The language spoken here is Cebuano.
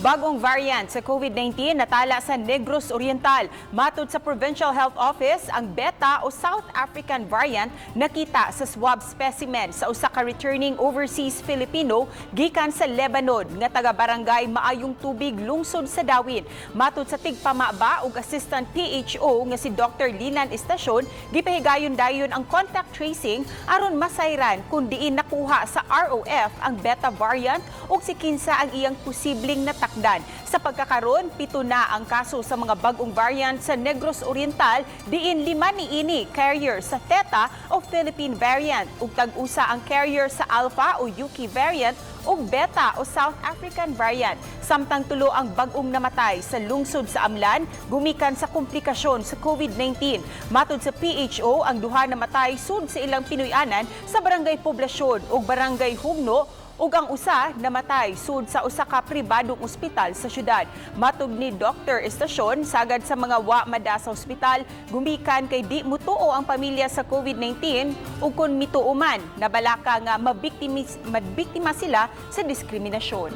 Bagong variant sa COVID-19 natala sa Negros Oriental. Matod sa Provincial Health Office, ang Beta o South African variant nakita sa swab specimen sa usa ka returning overseas Filipino gikan sa Lebanon nga taga Barangay Maayong Tubig, lungsod sa Dauin. Matod sa tigpamaba ug Assistant PHO nga si Dr. Linan Estasyon, gipahigayon dayon ang contact tracing aron masayran kung diin nakuha sa ROF ang Beta variant ug si kinsa ang iyang posibleng natakdan. Sa pagkakaron, 7 na ang kaso sa mga bagong variant sa Negros Oriental, diin 5 niini carrier sa Theta o Philippine variant ug tag-usa ang carrier sa Alpha o UK variant ug Beta o South African variant. Samtang 3 ang bag-ong namatay sa lungsod sa Amlan gumikan sa komplikasyon sa COVID-19. Matod sa PHO, ang 2 namatay sud sa ilang Pinoy-anan sa Barangay Poblasyon ug Barangay Hugno ug ang usa namatay sud sa usa ka pribadong ospital sa syudad. Matod ni Dr. Estasyon, sagad sa mga wa mada sa ospital gumikan kay di mutuo ang pamilya sa COVID-19 ug kon mituo man, nabalaka nga mabiktima sila sa diskriminasyon.